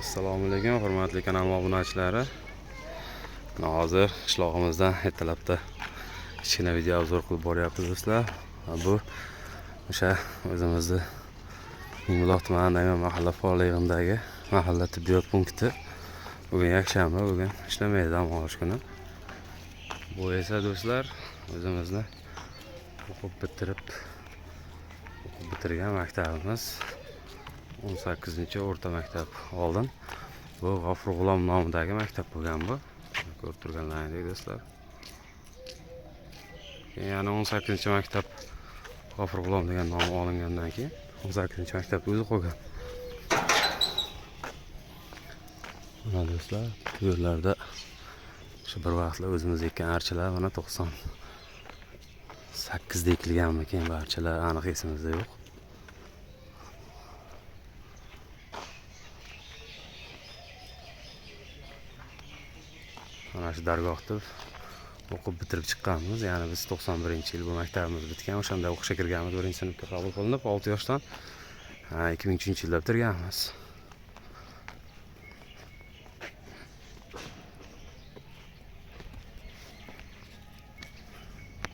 Assalomu alaykum, hurmatli kanal obunachilari. Mana hozir qishlog'imizdan ertalabda kichkina video obzor qilib boryapmiz, do'stlar. Bu o'sha o'zimizni Mingbuloq tumanidagi mahalla faol yig'indagi mahalla tibbiyot punkti. Bugun yakshanba, bugun ishlamaydi, dam olish kuni. Bu esa, do'stlar, o'zimizni o'qib bitirgan maktabimiz, 18 o'rta maktab. Oldin bu G'ofur G'ulom nomidagi maktab bo'lgan bu. Ko'rib turganlaringizdek, do'stlar. Keyin yana 18 maktab G'ofur G'ulom degan nom olingandan keyin 18 maktab o'zi qolgan. Mana, do'stlar, bu yerlarda shu bir vaqtlar o'zimiz ekkan archalar, mana 98da ekilganmikin bu archalar, aniq esimizda yo'q. Mana shu dargohda o'qib bitirib chiqqanmiz. Ya'ni biz 91 yil bu maktabimiz bitgan. O'shanda o'qishga kirganmiz, birinchi sinfga qabul qilinib, 6 yoshdan, 2003 yilda bitirganmiz.